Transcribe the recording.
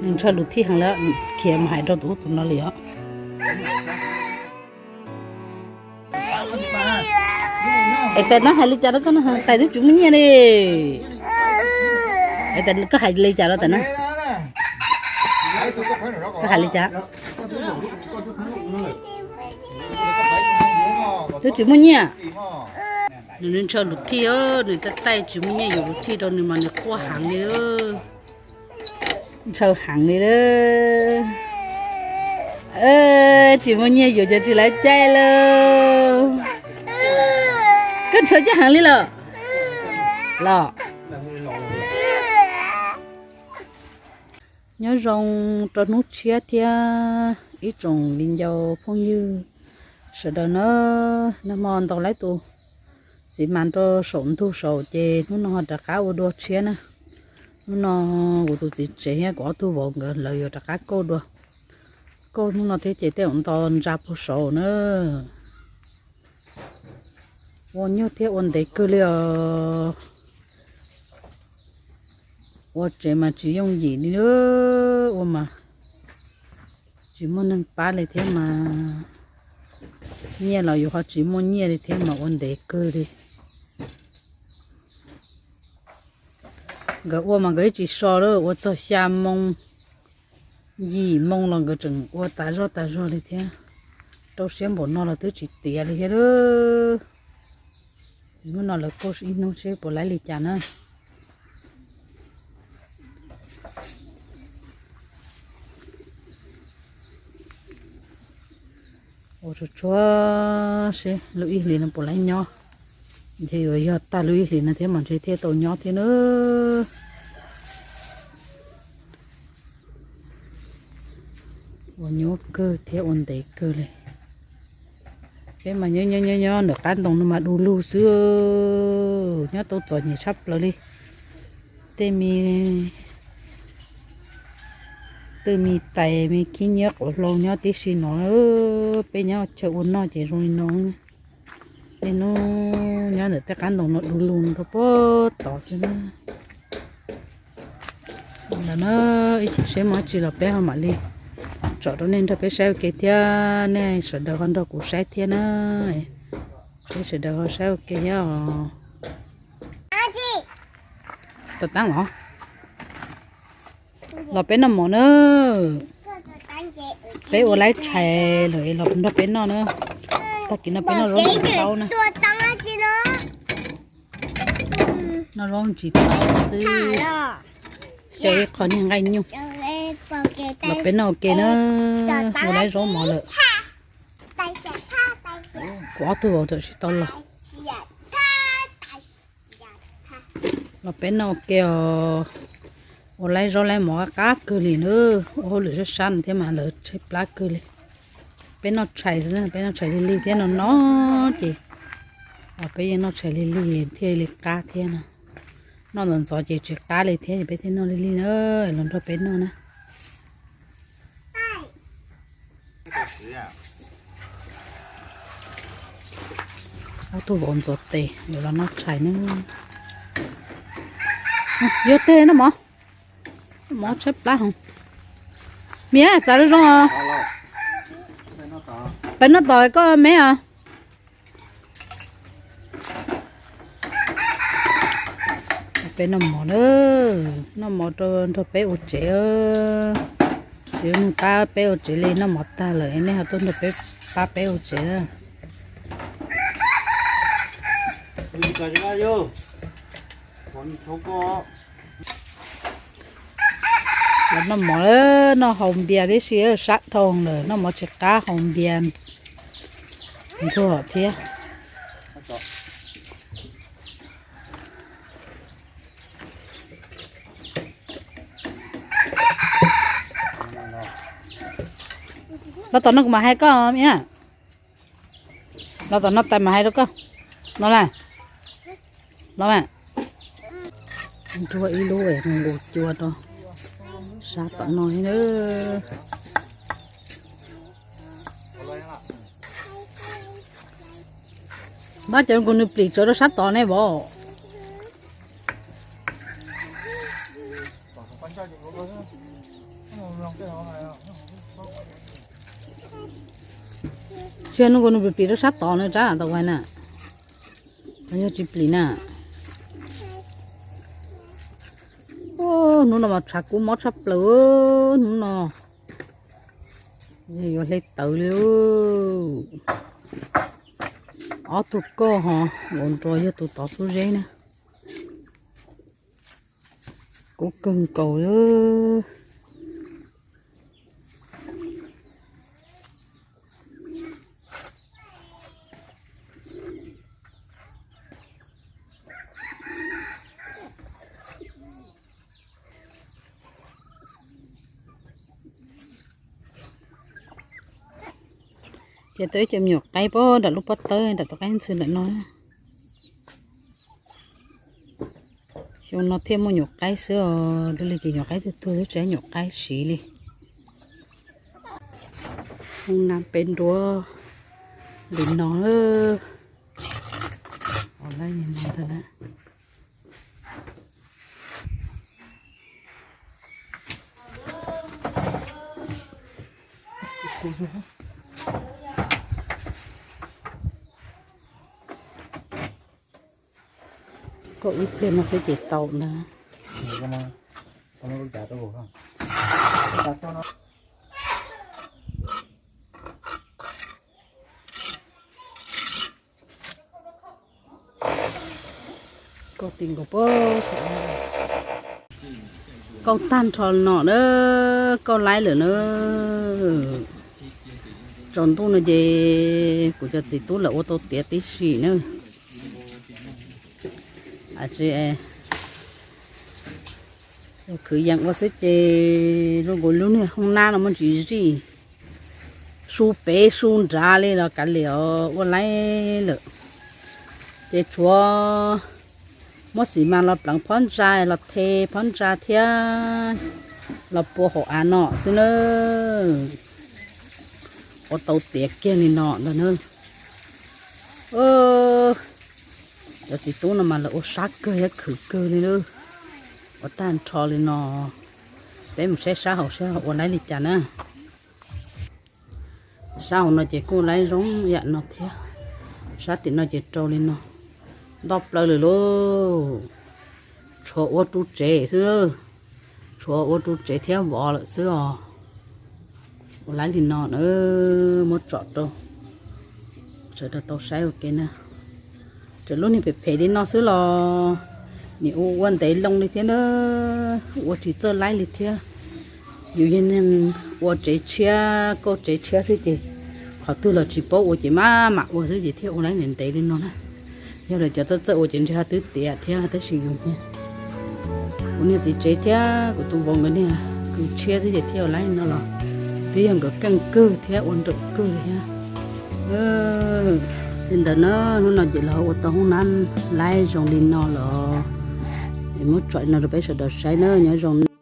Nws ntshaw lus thij heev lawm, khiav mus hais rau tus ub tus no li os. Es tais no hais li cas rau koj no, tais twb tsis muaj nyiaj li. Es tais koj hais li cas rau tais na? Koj hais li cas? Twb tsis muaj nyiaj. Nws ntshaw lus thij, nws taij taij tsis muaj nyiaj yuav lus thij rau nws mas nws quaj heev li. Ntshaw heev li lawm. Tsis muaj nyiaj yuav cov tsis lawv caij lawm. Koj ntshaw coj heev li lawm los. Nyob zoo rau hnub tshiab thiab ib tsoom viv ncaus phooj ywg sawv daws na. Nag hmo ntaus laib tus txiv mas rau saum ntug saud ces hnub no ho rov qab ua dua tshiab na. Hnub no kuv tus txiv tsev thiab kuv ob tug vauv nkawd lawv yuav rov qab kauj dua. Kauj hnub no thiab ces tej zaum nto ntsa puag saud na. Ua nyuaj thiab ua ntev kawg li os. Ua tsev mas tsis yooj yim li, ua mas tsis muaj neeg pab li thiab mas nyiaj los yus ho tsis muaj nyiaj li thiab mas ua ntev kawg li. Nkawd ua mas nkawd ib tsis so lawm, ua txog xya moo yim moo los nkawd tseem ua tas zog tas zog li thiab. Rau siab npaum no los twb tsis tiav li thiab. Hnub no lawv kauj ib hnub seb puas laib li cas na. Ua tsuag tsuag seb lub ib hlis no puas laib nyob. Ntshe yuav yog tag lub ib hlis no thiab mas ntshe thiaj tau nyob thiab na. Ua nyuaj kawg thiab ua ntev kawg li. Peb mas nyob nyob nyob nyob ntawm qab ntoo no mas du lug xwb, nyob tau txom nyem tshaj plaws li. Tej me twj me tais me khib nyiab quav hlau nyob tib si no, peb nyob chaw ua noj ces zoo li no. Tej hnub nyob ntawm tej qab ntoo no du lug rau puag tod xwb na. Ntawd na, ib chim seb muaj dab tsi los peb ho mam li tsom rau nej nrog peb saib ua ke thiab, nej sawv daws ho nrog kuv saib thiab na. Peb sawv daws ho saib ua ke thiab os. Tab tab los, los peb noj mov na. Peb ua laib tshais lawm es los nrog peb noj na. Tag kis no peb noj zaub ntsis taub na. Noj zaub ntsis taub xwb, xyaw ib qho niag nqaij nyuj. Los peb noj ua ke na, ua laib zaub mov lawm. Kuv ob tug vauv tseem tsis tau los. Los peb noj ua ke os. Ua laib zaub laib mov qab qab kawg li na, ua hauj lwm sab sab no thiab mas lawv tshaib plab kawg li. Peb noj tshais xwb, peb noj tshais lig lig thiab no no ces, peb yeej noj tshais lig lig thiaj li qab thiab no. Noj ntxov ntxov ces tsis qab li thiab, peb thiaj noj lig lig na, los nrog peb noj na. Ob tug vauv ntxuav tes, yuav los noj tshais ne. Yuav teg noj mov, noj mov tshaib plab heev. Miam, txav zoo zoo os. Peb noj tom koj me os. Peb noj mov na, noj mov rau nrog peb ua tsev. Tsis muaj neeg pab peb ua tsev li, noj mov tag lawm nej ho tuaj nrog peb pab peb ua tsev na. Los noj mov, noj haus npias tib si, sab dhau lawm, noj mov tsis qab haus npias ntxuag thiab. Los tom no kuv mam hais koj, los tom no tais mam hais rau koj. Los na, los na. Nrua ib lub nqus cua rau sab tom no thiab na. Npab cov nqus nws plim tsawv rau sab tod ne vauv. Tsis yog hnub ko nws plis plis rau sab tod na, tsab tau ua na. Yog tsis plis na. Hnub no mas tshav kub mob tshaj plaws, hnub no yuav hle tawv li. Ob tug koj ho, nkaus nrua yog tus tod xub zeb na. Kub kawg nkaus li. Ces tau ib co me nyuam qaib puag nram lub pob tawb nram tus qaib ntxhw ntawm no. Xyoo no thiaj muaj nyuam qaib xwb os, dua li ces nyuam qaib tuag tuag xwb, tsis muaj nyuam qaib siv li. Hoob nab peb nruab li no. Kaum ib pliag no xwb ces tau ntag. Kaum ti nkaus pob saum. Kaum tag nrho no na, kaum laib lawm na. Tsaus ntuj no ces kuv cov txiv tub lawv ua tau tiav tib si na. Khwv yees ua xwb ces zoo nkaus lub niag hoob nab no muaj ntsis zij, su pem su nrad li los kav liam ua laib lawm. Ces tshuav muab xis mas los pleev phab ntsa, los the phab ntsa thiab los pua hauv av no xwb na. Ua tau tiav kiag li no ntag na. Cov txiv tub no mas lawv ua sab kawg thiab khwv kawg li na. Ua tag nrho li no, peb mus saib sab hauv seb ua laib li cas na. Sab hauv no ces kuj laib zoo yam no thiab. Sab tim no ces rau li no, ntoj plaws lawm lauj. Tshuav ua ru tsev xwb, tshuav ua ru tsev thiab vov lawm xwb os. Ua laib li no na, muab tsom rau sawv daws tau saib ua ke na. Txawm lub niag phem phem li no xwb los nim ua ua ntev loo li thiab na, ua tsis txawj laib li thiab. Yus yog neeg ua tsev tshiab kauj tsev tshiab xwb ces qhov twg los tsis paub ua ces maj mam ua xwb ces thiaj ua laib ntev ntev li no na. Yog lawv cov txawj txawj ua ces ntshe ho twb tiav thiab tab sis yus niag, kuv niag txiv tsev thiab kuv tus vauv nkawd niag kws tshiab xwb ces thiaj ua laib no los twb yog nkawd keej kawg thiab ua nrawm kawg li thiab. Li ntawd na, hnub no ces los ua tau hoob nab laib zoo li no los, es muab tsom li no rau peb sawv daws saib na, nyob zoo.